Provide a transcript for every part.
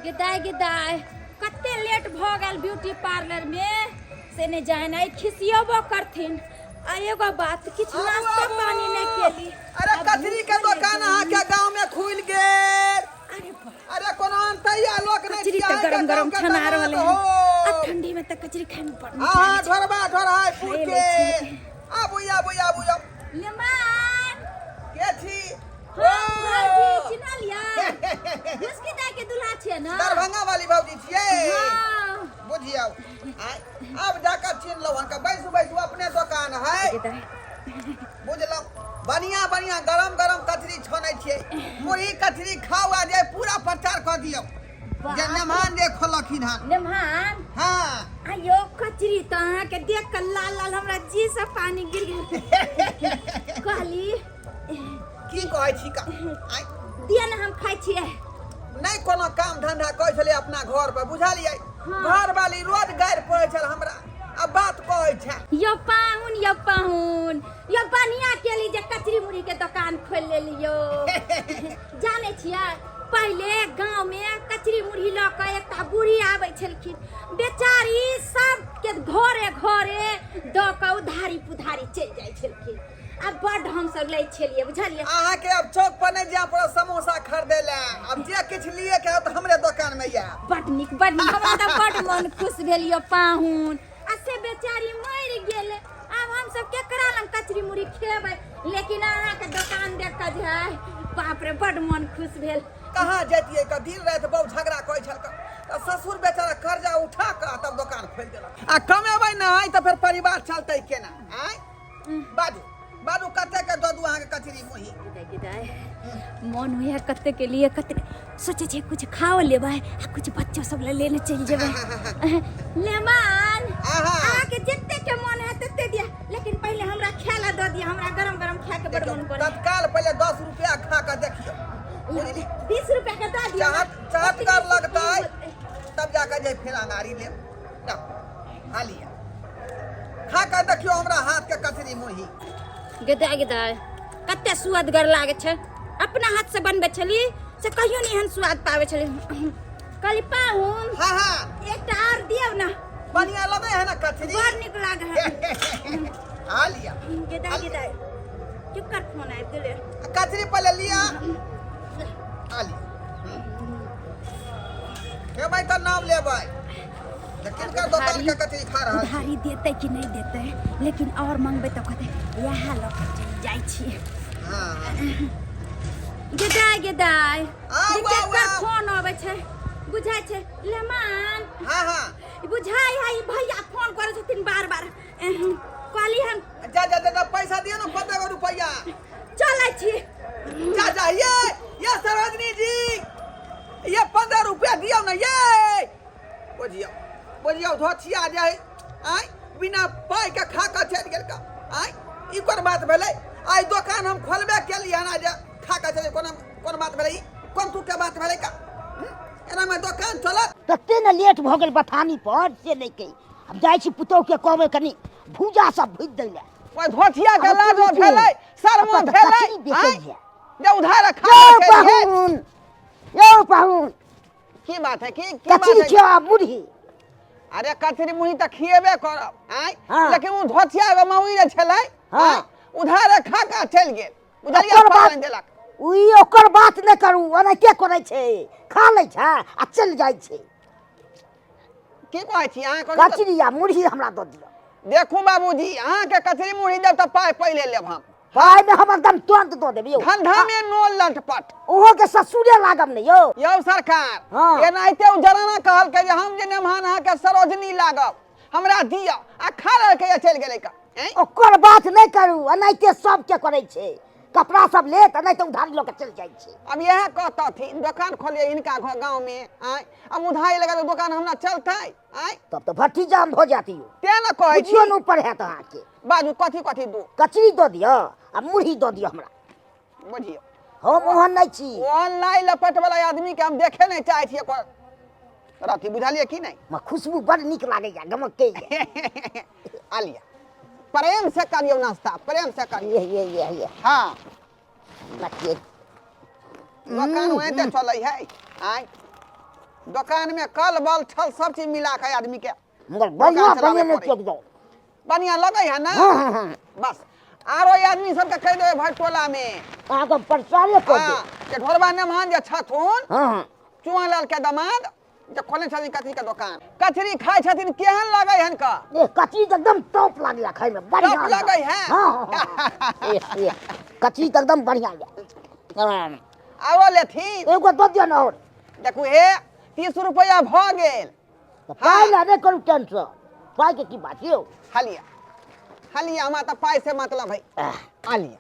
गे दाय गे दाय, कते लेट भऽ गेल ब्यूटी पार्लर में से नहि जान, आइ खिसियबो करथिन। आ एगो बात, किछु आबू, नाश्ता आबू। पानी नहि केली। अरे आ कचरी के भूखो दोकान लागि अहाँ के गांव में खुलि गेल। अरे बाप। अरे कोनो अनतैया लोक नहि कचरी छियै, तऽ अहाँके गरम गरम गाँव के छना दामाद रहल हो। है। आ ठंडी में तऽ कचरी खाय में बड़ नीक हाँ हाँ लागै छै। ढोरबा ढोरहायपुर खाए के लै छी। आबू आबू आबू आबू। लेमान के छी? हाँ, भौजी चिन्हलियै? बिस्की दाइ के दूल्हा छियै ने? दरभंगा वाली भौजी छियै? हाँ। बुझियौ, आब जाकऽ चिन्ह लौ हन। बैसू बैसू, अपने दोकान है। बुझलहुँ, बढ़िया बढ़िया गरम गरम कचरी छानै छियै। मुरही कचरी खाउ आ जे पूरा प्रचार कऽ दियौ जे मेहमान जे खोलखिन हन। मेहमान? हाँ। आयो, कचरी तऽ अहाँके देख कऽ लाल लाल हमरा जी से पानी गिर गेल। कहली की कहै छी का आइ? दिअ ने, हम खाइ छियै। नहि कोनो काम धंधा करै छलै अपना घर पर, बुझलियै? हाँ। घर वाली रोज गारि पड़ै छल हमरा, आ बात कहै छै। यो पाहुन, यो पाहुन, यो बढ़िया केली जे कचरी मुरही के दुकान खोलि लेलियो। जानै छियै, पहिले गाँव में कचरी मुरही लऽ कऽ एकटा बूढ़ी आबै छलखिन बेचारी, सबके घरे घरे दऽ कऽ उधारी पुधारी चलि जाइ छलखिन। आ बड्ड हमसब लै छलियै, बुझलियै? अहाँके अब चौक पर नहि जाय पड़त समोसा खरीदे लए। अब जे किछु लिए के होत हमरे दुकान में आयब। बड्ड नीक, बड्ड नीक। हमरा तऽ बड्ड मन खुश भेल यौ पाहुन। आ से बेचारी मरि गेल, आब हमसब केकरा लग कचरी मुरही खेबै? लेकिन अहाँके दोकान देख कऽ जे है, बाप रे, बड्ड मन खुश भेल। कहाँ जैतियै कऽ? दिन राति बहु झगड़ा करै छल कऽ, तऽ ससुर बेचारा कर्जा उठा कऽ तब दोकान खोलि देलक। आ कमेबै नहि तऽ फेर परिवार चलतै केना? आँय, बाजू बाजू, कते के दऽ दू अहाँके कचरी मुही? दाय, मन होइए कते के लिए कते सोचै छियै, कुछ खाओ लेबै आ कुछ बच्चो सब लए लेने चलि जेबै। लेमान, आहा। अहाँके जते के मन है तते दिया, लेकिन पहिले हमरा खाय ला दऽ दिया। हमरा गरम गरम खाय के बड़ मन करे। तत्काल पहिले 10 रुपया खा कऽ देखियौ, बुझली? 20 रुपया के दऽ दिया। चाहत चाहतगर लगतै तब जाकऽ जे फेर अंगारी लेब। जाउ, खा लिअ, खा कऽ देखियौ हमरा हाथ के कचरी मुरही। गेदाय गेदाय, कते सुअदगर लागै छै। अपना हाथ से बनबै छली से कहियो नहि एहन स्वाद पाबै छली। कहली पाहुन, हाँ हाँ, एकटा आर दियौ ने। बढ़िया लगे है ना कचरी? बड़ नीक लागे है। खा लिअ। गेदाय गेदाय, केकर फोन आबि गेलै? कचरी पहिले लिअ, खा लिअ। खेबै तऽ नाम लेबै जे किनकर दोकान के कचरी खा रहल छी। उधारी देतै कि नहि देतै, लेकिन और मंगबै तऽ कहतै इएह लऽ कऽ चलि जाइ छी। हाँ। गेदाय गेदाय, आउ, जे आउ, केकर आउ। फोन अबै छै? बुझाइ छै लेमान। हाँ हाँ। बुझाइ है ई भैया फोन करै छथिन बार बार। कहली हम जा जा जा, पैसा दियौ ने, 15 गो रुपैआ। चलै छी। जा जा, ये सरोजनी जी, ये 15 रुपया दियौ ने। ये बुझियौ बुझियौ, धोछिया जे आय बिना पाइ के खा कऽ चलि गेल का। आय, ई कोन बात भेलै? आइ दोकान हम खोलबे केलियै हन, आ जे खा कऽ चलि, कोन कोन बात भेलै? ई कोन तू के बात भेलै का? एनामे दोकान चलत? तते ने लेट भऽ गेल बथानी पर से नहि कही। आब जाइ छी पुतोहु के कहबै कनि भूजा सब भुजि दै लए। ओहि धोछिया के आब लाजो तू भेलै, शर्मो अपन तऽ भेलै, कचरी बेचै आँय? छै। जे उधार खा यौ कऽ चलि गेल। पाहुन, यौ पाहुन। की बात है? की की बात कचरी है? खिया मुरही। अरे कचरी मुही तऽ खिएबे करब आँय। हाँ। लेकिन ओ धोछिया एगो मौगी जे छलै, हाँ। आँय, उधारे खा कऽ चलि गेल, बुझलियै? ओकर पाइ बात नहि देलक। ई ओकर बात नहि करू, ओनाहिते करै छै, खा लै छै आ चलि जाइ छै। की कहै छी अहाँ? कहू तऽ। कचरी आ मुरही हमरा दऽ दिअ। देखू बाबूजी, अहाँके कचरी मुरही देब तऽ पाइ पहिले लेब हम। पाइ मे हम एकदम तुरंत दऽ देब यौ। धंधा में नो लटपट। ओहो के ससुरे लागब ने यौ। यौ सरकार, हाँ। एनाहिते ओ जनाना कहलकै जे हम जे नेमहान अहाँके सरोजनी लागब, हमरा दिअ, आ खा लेलकै आ चलि गेलै का ऐं? ओकर बात नहि करू, एनाहिते सबके करै छै। कपड़ा सब लेत एनाहिते उधारी लऽ के चलि जाइ छै। अब इएह कहतथिन दोकान खोलिए हिनका घर गाँव में, आँय? अब उधारी लगा तऽ दोकान हमरा चलतै आँय? तब तऽ भट्ठी जाम भऽ जायत यौ। तें ने कहै छी। बुझियौ ने ऊपर हैत अहाँके। बाजू, कथी कथी दू? कचरी दऽ दिअ आ मुरही दऽ दिअ हमरा। बुझियौ, हम ओहन नहि छी। ओहन लाई लपट वाला आदमी के हम देखे नहि चाहै छियै ओकर रथी, बुझलियै की नहि? हमरा खुशबू बड़ नीक लागैया, गमकैया। आ लिअ, प्रेम से करियौ नाश्ता, प्रेम से करियौ। ये ये ये ये। हाँ। देखिए। दोकान ओनाहिते चलै है आँय? दोकान में कल बल छल सब चीज मिला के आदमी के मगर बढ़िया दोकान चलाबे बनेने पड़ै। छियै एकदम। बढ़िया लगै है ना? हाँ हाँ हाँ। बस आरो ई आदमी सबके कहि देबै भरि टोला में। अहाँके हम प्रचारे कऽ हाँ, देब। जे ढोरबा नमहान जे छथुन, हाँ हाँ, चुआलाल के दमाद जे खोलने छथिन कचरी के दोकान, कचरी खाइ छथिन, केहन लगै हन का? ए कचरी तऽ एकदम टॉप लागैया खाइमे, बढ़िया। टॉप लगै है? हाँ हाँ हाँ, ए ए कचरी तऽ एकदम बढ़िया यऽ। हाँ। आरो लेथिन? एगो दऽ दिअ ने आओर। देखू हे, 30 रुपैआ भऽ गेल। तऽ पाइ लए नहि करू टेंशन, पाइके की बात यौ। हलिया हलिया, हमरा तऽ पाइ से मतलब है। आ लिअ,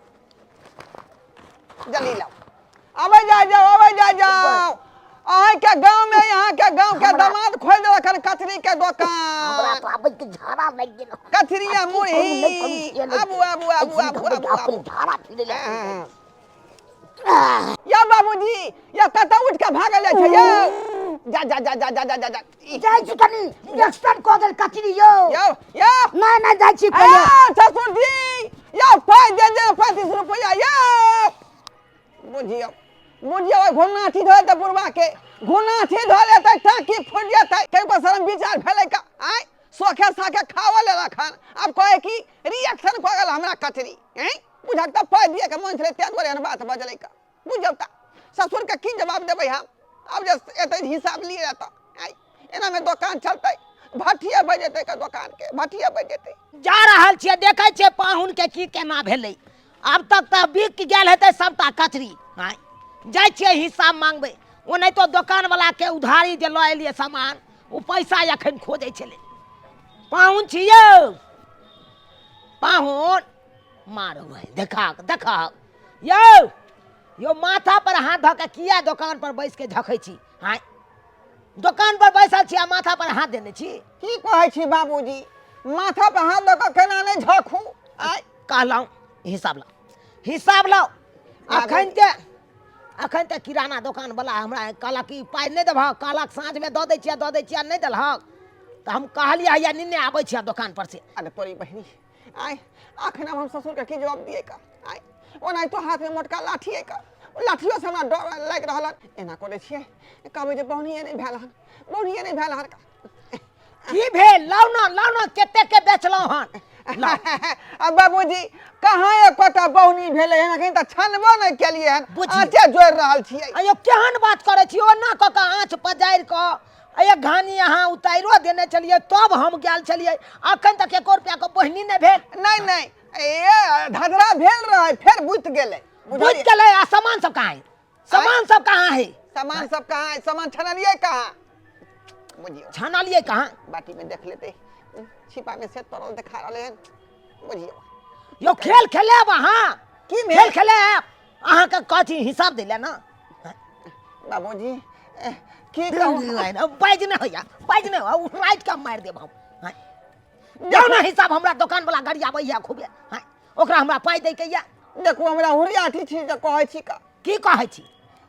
जल्दी लाउ। अबै जाय जाओ, अबै जाय जाओ। अहाँके गाँव में अहाँके गाँव के दामाद खोलि देलक हन कचरी के हमरा दोकान। तऽ आबै के झाड़ा लागि गेल। कचरी आ आब की करू, नहि करू, मुरही। से नहि। आबू आबू आबू आबू आबू अपन आबू। झाड़ा फिरे लए। यौ बाबूजी, यौ कतऽ उठि कऽ भागल जाइ छै यौ? जा जा जा जा जा जा जा जा। ई, जाइ छी कनि, रिएक्शन कऽ गेल कचरी यौ। यौ यौ। नहि नहि, जाइ छी पहिले। ए ससुर जी यौ, पाइ दे दे, 35 रुपैआ यौ। बुझियौ बुझियौ, ओहि घुनाठी धऽ लेतै बुढ़बा के, घुनाठी धऽ लेतै, टाँकी फुटि जेतै। कहियो शरम विचार भेलै का? आँय, सोखे साखे खाओ लेलक हन, आब कहै कि रिएक्शन कऽ गेल हमरा कचरी। आँय, बुझक तऽ पाइ दिएके मन छलै, ताहि दुआरे एहन बात बजलै का। बुझियौ तऽ ससुरके की जवाब देबै हम आब जे एतै हिसाब लिए तऽ? आँय, एनामे दोकान चलतै? भट्ठिए बजि जेतै का, दोकानके भट्ठिए बजि जेतै। जा रहल छियै, देखै छियै पाहुन के की केना भेलै। आब तक तऽ बिक गेल हेतै सबटा कचरी। आँय, जाइ छियै हिसाब मांगबै। ओनाहितो दोकानवला के उधारी जे लऽ एलियै सामान, ओ पैसा एखन खोजै छलै। पाहुन छी यौ, पाहुन मारू है, देखा देखा यौ। यौ, माथा पर हाथ धऽ के किया दोकान पर बैस के झखै छी? आँय, दोकान पर बैसल छी आ माथा पर हाथ देने छी। की कहै छी बाबूजी, माथा पर हाथ दऽ कऽ केना नहि झखू? आँय, कहलहुँ हिसाब लाउ, हिसाब लाउ। अखन ते अखन ते किराना दोकान वाला हमरा कहलक कि पाइ नहि देबहक। कहलक साँझमे दऽ दै छियै, दऽ दै छियै, नहि देलहक तऽ हम कहलियै हैया निन्ने आबै छियै दोकान पर से। अरे तोरी बहिनी, आँय, अखन आब हम ससुरके की जवाब दियै का? आँय, ओनाहितो हाथमे मोटका लाठी अइ का, ओ लाठियोसँ हमरा डर लागि रहल हन। एना करै छियै, कहबै जे बौनिए नहि भेल हन, बौनिए नहि भेल हन। की भेल? लाउ ने, लाउ ने, कते के बेचलहुँ हन, लाउ। आ बाबूजी, कहाँ एकोटा बौनी भेलै हन? अखन तऽ छनबो नहि केलियै हन। बुझियौ। आँचे जोड़ि रहल छियै। अयो, केहन बात करै छी? ओना कऽ कऽ आँच पजारि कऽ एक घानी अहाँ उतारियो देने छलियै, तब हम गेल छलियै। अखन तक एको रुपैआके बहिनी नहि भेल। नहि नहि, ए धधरा भेल रहै, फेर बुति गेलै। बुझि गेलै। आ सामान सब कहाँ है? सामान सब कहाँ है? सामान सब कहाँ है? सामान छनलियै कहाँ? बुझियौ। छनलियै कहाँ? बाटी में देख लेते, छिपा में से तरल देखा रहले हन। बुझियौ। यौ, खेल खेलेब अहाँ? की भेल? खेल खेलेब अहाँके? कथी हिसाब दै लए ने। बाबूजी, की कहू? बाजि नहि होइया, बाजि नहि होइया, राति के मारि देब हम। हाँ। जाउ ने हिसाब, हमरा दोकान वाला गाड़ी आबैया खूबे। हाँ, ओकरा हमरा पाइ दै के या। देखू, हमरा हुरियाठी छी जे कहै छी का। की कहै छी?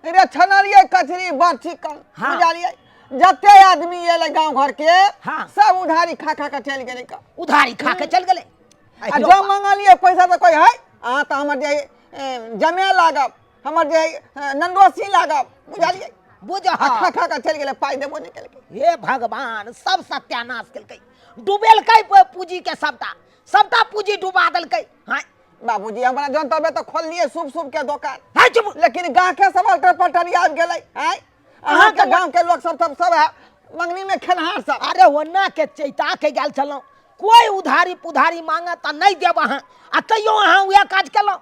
रे छनलियै कचरी बड़ चिकन। हाँ। बुझलियै, जते आदमी एलै गाँव घर के, हाँ। सब उधारी खा खा के चलि गेलै का। उधारी खा के चलि गेलै। आ जब मंगलियै पैसा तऽ कोइ है अहाँ तऽ हमर जे जमे लागब, हमर जे नंदोसी लागब। बुझलियै? बुझ आ खा खा के चलि गेलै, पाइ देबो नहि केलकै। हे भगवान, सब सत्यानाश केलकै, डुबेलकै पूंजी के, सबटा सबटा पूंजी डुबा देलकै। हाँ। बाबूजी, हमरा जनतबे तऽ खोललियै शुभ शुभ के दोकान, है चुप। लेकिन गाहके सब अल्टर पल्टर आबि गेलै। आँय, अहाँके गाँव के लोक सब सब सब है मंगनी में खेलहार सब। अरे ओना के चैता के गेल छलहुँ, कोई उधारी पुधारी मांगत तऽ नहि देब अहाँ, आ तैयो अहाँ उएह काज केलहुँ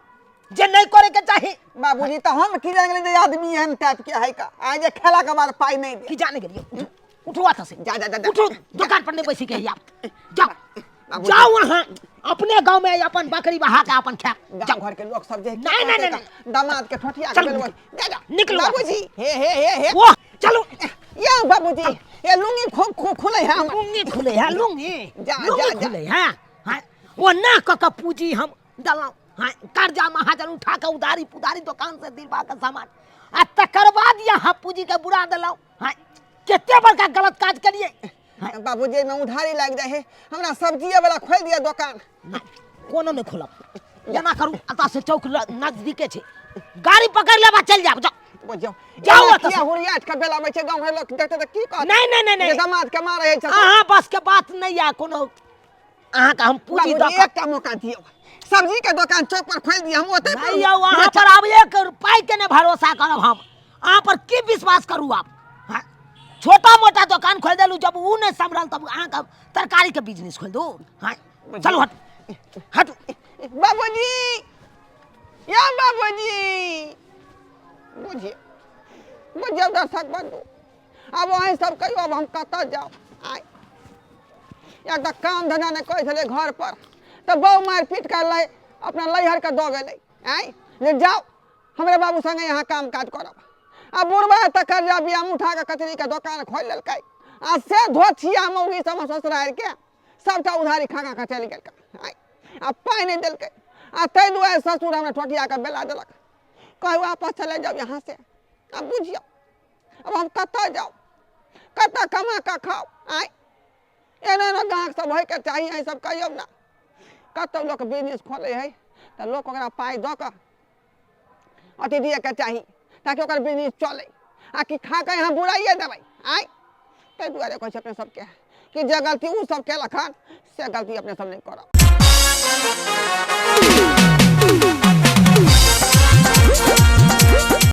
जे नहि करे के चाही। बाबूजी, तऽ हम की जानि गेलियै जे आदमी एहन टाइप के है का, आइ जे खेला के बाद पाइ नहि दे। की जाने गेलियै? उठू, उठू अतऽ से। जा जा जा जा। उठू, दुकान पर नहीं बैसी के हिया, जाओ। बाबूजी। जाओ, अहाँ अपने गांव में अपन बकरी बहा के अपन खायब। गाँव घर के लोग सब जे नहीं, नहीं, नहीं, नहीं। दामाद के ठोठिया के चलू, बेलबो। निकलू। जा जा। निकलू। बाबूजी, हे हे हे हे। वाह, चलू। या बाबूजी, ये लुंगी खूब खूब खुले है हमर। लुंगी खुले है, लुंगी। जा, लुंगी जा, जा। खुले है। हाँ, वो ना क के पूंजी हम देलहुँ। हाँ, कर्जा महाजन उठा के उधारी पुधारी दुकान से दिलवा के सामान, आ तकर बाद यहाँ पूंजी के बुरा देलहुँ। हाँ, कते बड़का गलत काज करिए। हाँ। बाबूजी, एहिमे उधारी लागि जाइ है, हमरा सब्जिए वाला खोलि दिअ दोकान। नहि, कोनो नहि खोलब। एना करू, एतऽ से चौक नजदीके छै, गाड़ी पकड़ि लेब आ चलि जायब, जाउ। बुझियौ। जाउ एना एतऽ किया से। हुरियाट के बेलाबै छै? गाँव घर लोक देखतै तऽ की कहतै? नहि, नहि, नहि, नहि। जे दामाद के मारै छै। अहाँ बस के बात नहि यऽ कोनो, अहाँके हम पूँजी बाबूजी, दऽ कऽ एकटा मौका दियौ, सब्जी के दोकान चौक पर खोलि दिअ, हम ओतै नहि यौ, अहाँ पर आब एक पाइ के नहि भरोसा करब हम। अहाँ पर की विश्वास करू आब? हाँ? छोटा मोटा दोकान खोलि देलहुँ, जब ओ नहि सम्हरल तब अहाँके तरकारी के बिजनेस खोलि दू? हाँ, चलू, हट हट। बाबूजी, या बाबूजी, बुझियौ, बुझियौ दर्शक बंधु, आब अहीं सब कहियौ, आब हम कतऽ जाउ? आइ एक तऽ काम धंधा नहि करै छलै घर पर, तऽ बहु मारि पीट कऽ लै अपना लैहर के दऽ गेलै आँय जे जाउ, हमरे बाबू संगे यहाँ काम काज करब। आ बुढ़बा तऽ कर्जा बियाम उठा कऽ कचरीके दोकान खोलि लेलकै, आ से धोछिया मौगी सब ससुरारिके सबटा उधारी खा खा कऽ चलि गेलकै आँय, आ पाइ नहि देलकै। आ ताहि दुआरे ससुर हमरा ठोकिया कऽ बेला देलक, कहै वापस चले जाउ यहाँ से। आब बुझियौ, आब हम कतऽ जाउ, कतऽ कमा कऽ खाउ? आँय, एना एना गाहक सब होइके चाही? अहीं सब कहियौ ने, कतौ लोक बिजनेस खोलै है तऽ लोक ओकरा पाइ दऽ कऽ अथी दियैके चाही ताकि ओकर बिजनेस चलै, आ कि खा कऽ यहाँ बुराइए देबै? आँय, ताहि दुआरे कहै छै अपने सबके कि जे गलती ओ सब केलक हन से गलती अपने सब नहि करब।